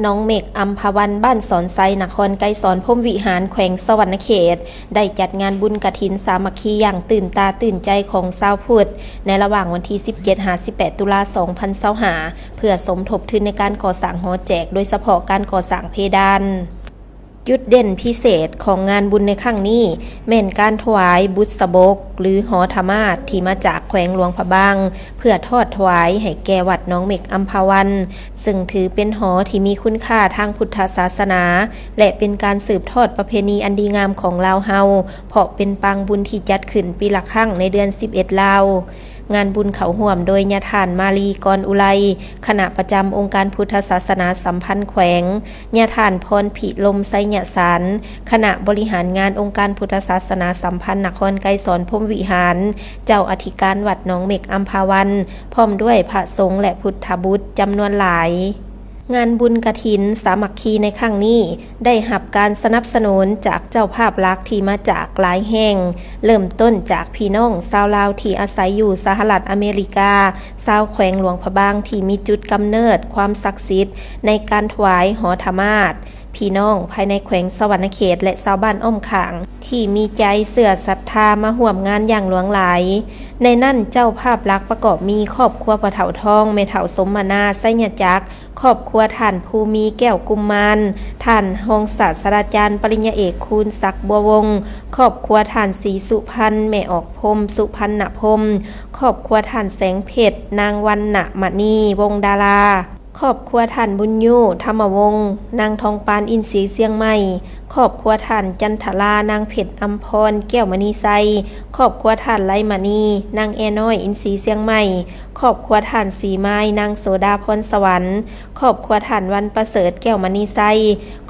ໜອງເມັກ ອຳພາວັນ ບ້ານສອນໄຊ ນະຄອນໄກສອນພົມວິຫານ ແຂວງສະຫວັນນະເຂດ ໄດ້ຈັດງານບຸນກະຖິນສາມັກຄີຢ່າງຕື່ນຕາຕື່ນໃຈຂອງຊາວພຸດ ໃນລະຫວ່າງວັນທີສິບເຈັດ ຫາ ສິບແປດ ຕຸລາ ສອງພັນຊາວຫ້າ ເພື່ອສົມທົບທຶນໃນການກໍ່ສ້າງຫໍແຈກ, ໂດຍສະເພາະການກໍ່ສ້າງເພດານ. ຈຸດເດັ່ນພິເສດຂອງງານບຸນໃນຄັ້ງນີ້ ແມ່ນການຖວາຍບຸດສະບົກ ຫຼື ຫໍທະມາດ ທີ່ມາຈາກແຂວງຫຼວງພະບາງ ເພື່ອທອດຖວາຍໃຫ້ແກ່ວັດໜອງເມັກ ອຳພາວັນ ເຊິ່ງຖືເປັນຫໍທີ່ມີຄຸນຄ່າທາງພຸດທະສາສະໜາ ແລະ ເປັນການສືບທອດປະເພນີອັນດີງາມຂອງລາວເຮົາ, ເພາະເປັນປາງບຸນທີ່ຈັດຂຶ້ນປີລະຄັ້ງໃນເດືອນສິບເອັດລາວ. ງານບຸນເຂົ້າຮ່ວມໂດຍຍາທ່ານ ມາລີ ກອນອຸໄລ ຄະນະປະຈຳອົງການພຸດທະສາສະໜາສຳພັນແຂວງ, ຍາທ່ານ ພອນພິລົມ ໄຊຍະສານ ຄະນະບໍລິຫານງານອົງການພຸດທະສາສະໜາສຳພັນນະຄອນໄກສອນພົມວິຫານ, ເຈົ້າອະທິການວັດໜອງເມັກ ອຳພາວັນ ພ້ອມດ້ວຍພະສົງ ແລະ ພຸດທະບຸດຈຳນວນຫຼາຍ. ງານບຸນກະຖິນສາມັກຄີໃນຄັ້ງນີ້ ໄດ້ຮັບການສະໜັບສະໜູນຈາກເຈົ້າພາບຫຼັກທີ່ມາຈາກຫຼາຍແຫ່ງ, ເລີ່ມຕົ້ນຈາກພີ່ນ້ອງຊາວລາວທີ່ອາໄສຢູ່ສະຫະລັດອາເມລິກາ, ຊາວແຂວງຫຼວງພະບາງທີ່ມີຈຸດກຳເນີດຄວາມສັກສິດໃນການຖວາຍຫໍທະມາດ, ພີ່ນ້ອງພາຍໃນແຂວງສະຫວັນນະເຂດ ແລະ ຊາວບ້ານອ້ອມຂ້າງທີ່ມີໃຈເຊື່ອສັດທາມາຮ່ວມງານຢ່າງຫຼວງຫຼາຍ. ໃນນັ້ນເຈົ້າພາບຫຼັກປະກອບມີຄອບຄົວພໍ່ເຖົ້າທອງ, ແມ່ເຖົ້າສົມມະນາ ໄຊຍະຈັກ, ຄອບຄົວທ່ານພູມີ ແກ້ວກຸມມານ, ທ່ານຮອງສາດສະດາຈານປະລິນຍາເອກ ຄູນສັກ ບົວວົງ, ຄອບຄົວທ່ານສີສຸພັນ, ແມ່ອອກພົມ ສຸພັນນະພົມ, ຄອບຄົວທ່ານແສງເພັດ, ນາງວັນນະມະນີ ວົງດາລາ, ຄອບຄົວທ່ານບຸນຍູ ທຳມະວົງ, ນາງທອງປານ ອິນສີຊຽງໃໝ່, ຄອບຄົວທ່ານຈັນທະລາ ນາງເພັດອຳພອນ ແກ້ວມະນີໄຊ, ຄອບຄົວທ່ານໄລມະນີ ນາງແອນ້ອຍ ອິນສີຊຽງໃໝ່, ຄອບຄົວທ່ານສີມາຍ ນາງໂສດາພອນສະຫວັນ, ຄອບຄົວທ່ານວັນປະເສີດ ແກ້ວມະນີໄຊ,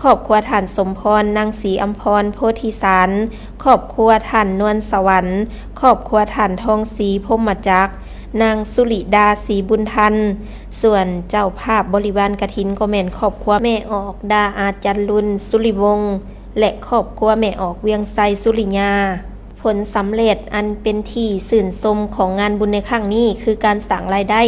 ຄອບຄົວທ່ານສົມພອນ ນາງສີອຳພອນ ໂພທິສານ, ຄອບຄົວທ່ານນວນສະຫວັນ, ຄອບຄົວທ່ານທອງສີ ພົມມະຈັກ, ນາງສຸລິດາ ສີບຸນທັນ. ສ່ວນເຈົ້າພາບບໍລິວານກະຖິນກໍແມ່ນຄອບຄົວແມ່ອອກ ດາອາ ຈັນລຸນ ສຸລິວົງ ແລະ ຄອບຄົວແມ່ອອກ ວຽງໄຊ ສຸລິຍາ. ຜົນສຳເລັດອັນເປັນທີ່ຊື່ນຊົມຂອງງານບຸນໃນຄັ້ງນີ້ ຄືການສ້າງລາຍໄດ້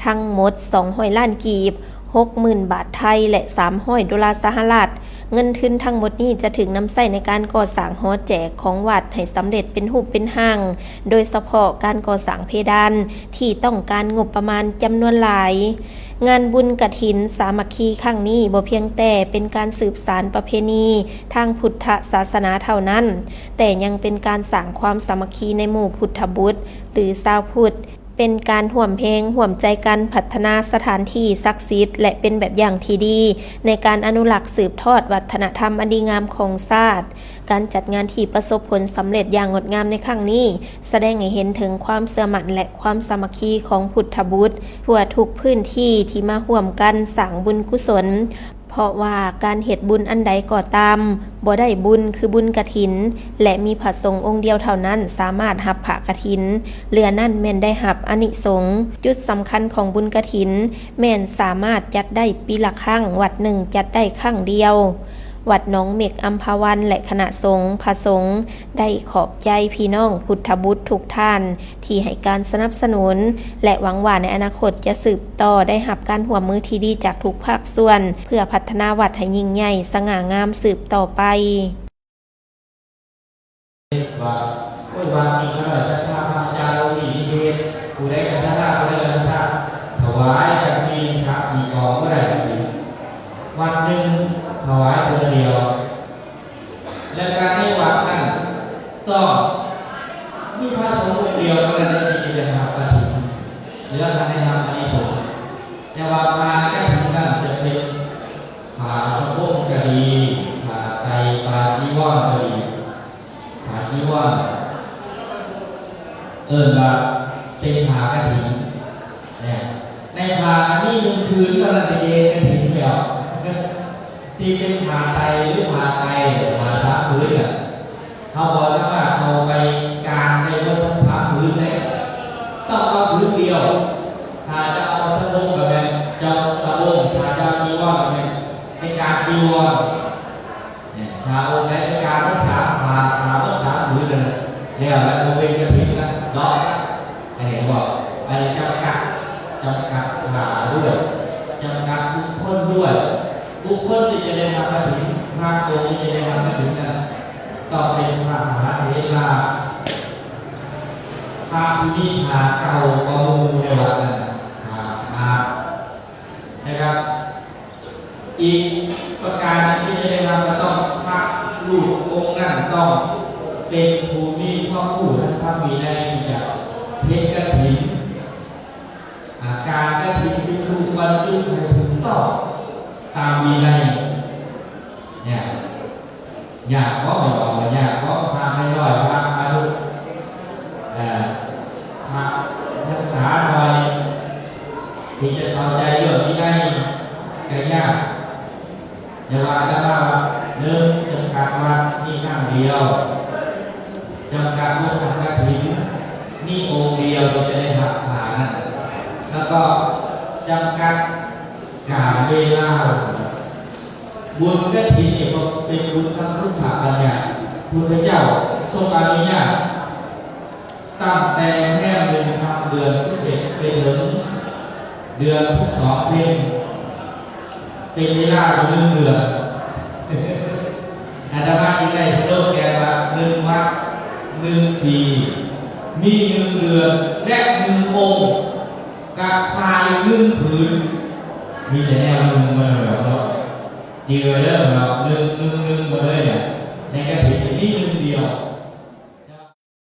ທັງໝົດສອງຮ້ອຍລ້ານກີບ, ຫົກໝື່ນບາດໄທ ແລະ ສາມຮ້ອຍໂດລາສະຫະລັດ. ເງິນທຶນທັງໝົດນີ້ຈະຖືກນຳໃຊ້ໃນການກໍ່ສ້າງຫໍແຈກຂອງວັດໃຫ້ສຳເລັດເປັນຮູບເປັນຮ່າງ, ໂດຍສະເພາະການກໍ່ສ້າງເພດານທີ່ຕ້ອງການງົບປະມານຈຳນວນຫຼາຍ. ງານບຸນກະຖິນສາມັກຄີຄັ້ງນີ້ບໍ່ພຽງແຕ່ເປັນການສືບສານປະເພນີທາງພຸດທະສາສະໜາເທົ່ານັ້ນ, ແຕ່ຍັງເປັນການສ້າງຄວາມສາມັກຄີໃນໝູ່ພຸດທະບຸດ ຫຼື ຊາວພຸດ, ເປັນການຮ່ວມແຮງຮ່ວມໃຈກັນພັດທະນາສະຖານທີ່ສັກສິດ ແລະ ເປັນແບບຢ່າງທີ່ດີໃນການອະນຸລັກສືບທອດວັດທະນະທຳອັນດີງາມຂອງຊາດ. ການຈັດງານທີ່ປະສົບຜົນສຳເລັດຢ່າງງົດງາມໃນຄັ້ງນີ້ ສະແດງໃຫ້ເຫັນເຖິງຄວາມເຊື່ອໝັ້ນ ແລະ ຄວາມສາມັກຄີຂອງພຸດທະບຸດທົ່ວທຸກພື້ນທີ່ທີ່ມາຮ່ວມກັນສ້າງບຸນກຸສົນ, ເພາະວ່າການເຮັດບຸນອັນໃດກໍຕາມ ບໍ່ໄດ້ບຸນຄືບຸນກະຖິນ ແລະ ມີພະສົງອົງດຽວເທົ່ານັ້ນສາມາດຮັບຜ້າກະຖິນ, ເຫຼືອນັ້ນແມ່ນໄດ້ຮັບອານິສົງ. ຈຸດສຳຄັນຂອງບຸນກະຖິນແມ່ນສາມາດຈັດໄດ້ປີລະຄັ້ງ, ວັດໜຶ່ງຈັດໄດ້ຄັ້ງດຽວ. ວັດໜອງເມັກ ອຳພາວັນ ແລະ ຄະນະສົງ, ພະສົງ ໄດ້ຂອບໃຈພີ່ນ້ອງພຸດທະບຸດທຸກທ່ານທີ່ໃຫ້ການສະໜັບສະໜູນ ແລະ ຫວັງວ່າໃນອະນາຄົດຈະສືບຕໍ່ໄດ້ຮັບການຮ່ວມມືທີ່ດີຈາກທຸກພາກສ່ວນ ເພື່ອພັດທະນາວັດໃຫ້ຍິ່ງໃຫຍ່ສະຫງ່າງາມສືບຕໍ່ໄປ. ວ່າ ໂອ້ຍ ວັດນີ້ກໍໄດ້ສັດທາພະອາຈານໂລກີນິເທດ, ຜູ້ໃດກໍສັດທາ ຜູ້ໃດກໍສັດທາ, ຖວາຍກັນປີໜຶ່ງສາມສີ່ກອງບໍ່ໄດ້ກະຖິນ, ວັດໜຶ່ງຖວາຍເທື່ອດຽວ. ແລະ ການໃນວັດນັ້ນຕ້ອງມີພະສົງອົງດຽວເທົ່ານັ້ນທີ່ຈະໄດ້ຮັບກະຖິນ, ແລ້ວທັນໄດ້ຮັບອານິສົງ. ແຕ່ວ່າຜ້າກະຖິນນັ້ນຈະເປັນຜ້າສະບົງກໍດີ, ຜ້າໄຕ, ຜ້າຈີວອນກໍດີ, ຜ້າຈີວອນ ເອີ້ນວ່າເປັນຜ້າກະຖິນ. ແມ່ນ ໃນຜ້າອັນນີ້ໜຶ່ງຜືນເທົ່ານັ້ນເອງກະຖິນແລ້ວ, ທີ່ເປັນຜ້າໄຕຫຼືຜ້າໄຕ ຜ້າສາມຜືນນະ, ເຮົາບໍ່ສາມາດເອົາໄປກາງໄດ້ໝົດທັງສາມຜືນໄດ້, ຕ້ອງເອົາຜືນດຽວ. ຖ້າຈະເອົາສະບົງກໍແມ່ນເຈົ້າສະບົງ, ຖ້າຈະເອົາຈີວອນກໍແມ່ນໄປກາງຈີວອນ. ຖ້າອົງໃດໄປກາງໝົດສາມຜ້າ, ຜ້າໝົດສາມຜືນນັ້ນ ແລ້ວລະບໍ່ເປັນກະຖິນລະເນາະ. ອັນນີ້ບອກ ອັນນີ້ຈຳກັດ, ຈຳກັດຜ້າດ້ວຍ, ຈຳກັດບຸກຄົນດ້ວຍ. ບຸກຄົນທີ່ຈະໄດ້ຮັບກະຖິນ, ພະສົງທີ່ຈະໄດ້ຮັບກະຖິນນັ້ນ ຕ້ອງເປັນພະມະຫາເຖລະ, ພະທີ່ມີຜ້າເກົ່າກວ່າໝູ່ໃນວັດນັ້ນ ຫ້າມຂາດນະຄັບ. ອີກປະການໜຶ່ງທີ່ຈະໄດ້ຮັບ ກໍຕ້ອງ ພະຮູບອົງນັ້ນຕ້ອງເປັນຜູ້ມີຄວາມຮູ້ທາງທຳວິໄນທີ່ຈະເຮັດກະຖິນ. ອາ ການກະຖິນເປັນຜູ້ບັນຈຸໃຫ້ຖືກຕ້ອງຕາມວິໄນ. ຍາກ ຍາກບໍ່? ແມ່ນວ່າຍາກບໍ່? ພະນ້ອຍໆ ພະມະນຸດ ເອີ ພະພັນສາໜ້ອຍ ທີ່ຈະເຂົ້າໃຈເລື່ອງວິໄນກໍຍາກ. ຢ່າວ່າອາດຕະມາວ່າ ໜຶ່ງ ຈຳກັດວັດມີຄັ້ງດຽວ, ຈຳກັດບຸນທຳກະຖິນມີອົງດຽວທີ່ຈະໄດ້ຮັບຜ້ານັ້ນ, ແລ້ວກໍຈຳກັດການເວລາ. ບຸນກະຖິນນີ້ກໍເປັນບຸນທາງພຸດທະບັນຍັດ, ພຸດທະເຈົ້າຊົງອະນຸຍາດ ຕັ້ງແຕ່ແຮມໜຶ່ງຄ່ຳເດືອນສິບເອັດໄປເຖິງເດືອນສິບສອງເພັນ ເປັນເວລາຢູ່ໜຶ່ງເດືອນ. ອາດຕະມາຈຶ່ງໄດ້ສະໂລແກນວ່າ ໜຶ່ງວັດ ໜຶ່ງປີ ມີໜຶ່ງເດືອນ ແລະ ໜຶ່ງອົງ ກັບຜ້າອີກໜຶ່ງຜືນ. ມີແຕ່ແນວໜຶ່ງ ບໍ່ແມ່ນດອກເນາະ, ຈື່ໄວ້ເດີເນາະ, ໜຶ່ງ ໜຶ່ງ ໜຶ່ງ ໝົດເລີຍນະ. ໃນກະຖິນນີ້ມີໜຶ່ງດຽວ.